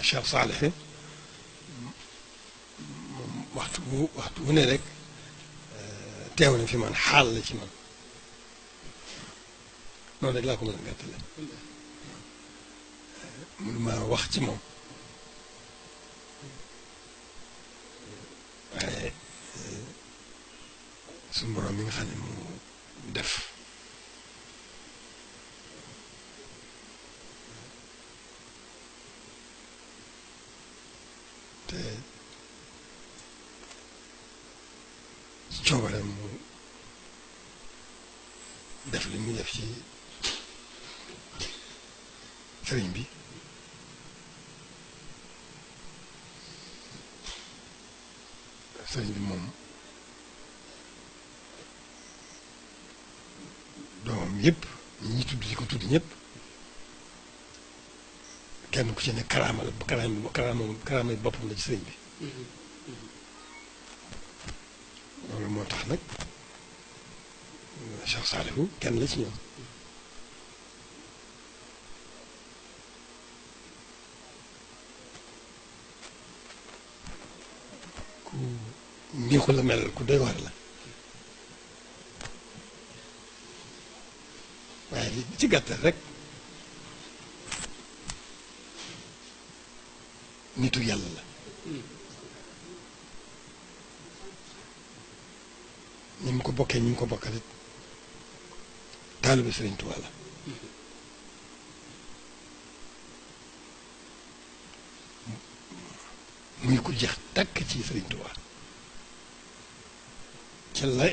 Cheikh Salih waxtu wu ne rek teew na fi man xaal la ci man noonu rek laa ko mën a gàttale mënuma wax ci moom waaye suñu borom mi nga xam ne mu def te coobareem mu def li muy def ci sëriñ bi sëriñ bi moom doomam yëpp ñi tudd di ko tudd ñëpp kenn ku ci ne karaama la karaama boppam la ci sëriñ bi loolu moo tax nag Cheikh Saliou kenn la ci ñoom ku neexul la mel ku doy waar la waaye li ci gàttal rek nitu yàlla la ni mu ko bokkee ñi mu ko bokkal it taalibe Sëriñ Tuubaa la muy ko jeex takk ci Sëriñ Tuubaa ca lay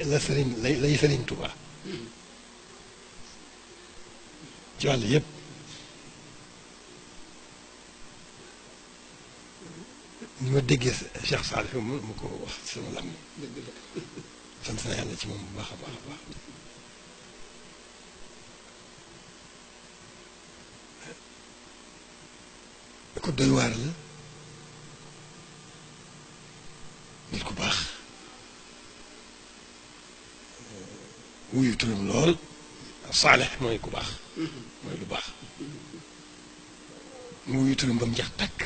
Sëriñ Tuubaa ci wàll yëpp ni ma déggee Cheikh Saliou mu ko wax sama lam sant na yàlla ci moom bu baax a baax a baax ko doy waar la nit ku baax wuyu turam lool Saalix mooy ku baax mooy lu baax mu wuyu turam ba mu jeex takk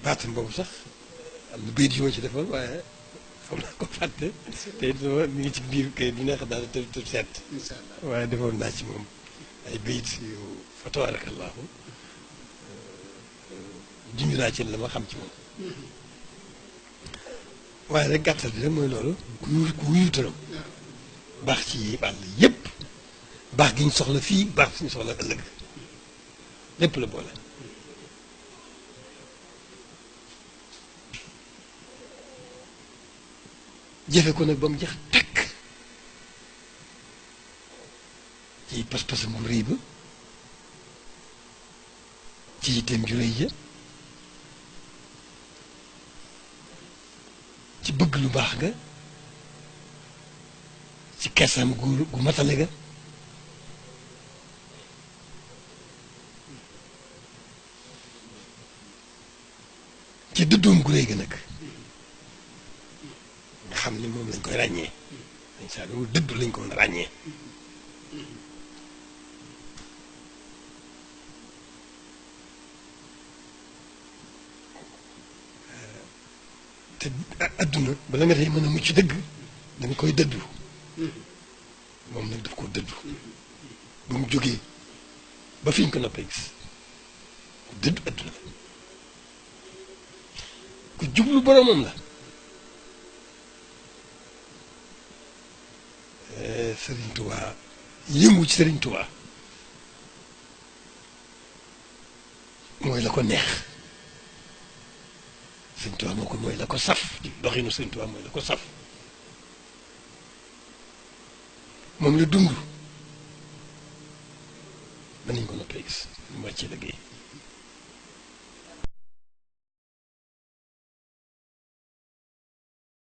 baatam boobu sax am na bayit yu ma ci defoon waaye xam naa ko fàtte te it mi ngi ci biir kay du neex daal te seet waaye defoon naa ci moom ay bayit yu fa tabaarakallaahu junj naa ci la ma xam ci moom waaye rek gàttal bi rek mooy loolu ku wuyu turam baax ci wàll yépp baax gi ñu soxla fii baax suñu soxla ëllëg lépp la boole jëfe ko nag ba mu jeex takk ci pas-pasam bu rëy ba ci yitteem ju rëy ja ci bëgg lu baax ga ci keesam gu matale ga ci dëddoom gu rëy ga nag nga xam ni moom lañ koy ràññee dañ saa lu dëddu lañ ko mën a ràññee te adduna bala nga tey mën a mucc dëgg dañ koy dëddu moom nag daf koo dëddu ba mu jógee ba fi ñu ko noppee gis dëddu adduna la ku jublu boromam la Sëriñ Tuubaa yëngu ci Sëriñ Tuubaa mooy la ko neex Sëriñ Tuubaa moo ko mooy la ko saf doxinu Sëriñ Tuubaa mooy la ko saf moom la dund ba nañ ko noppee gis mu wàccee liggéey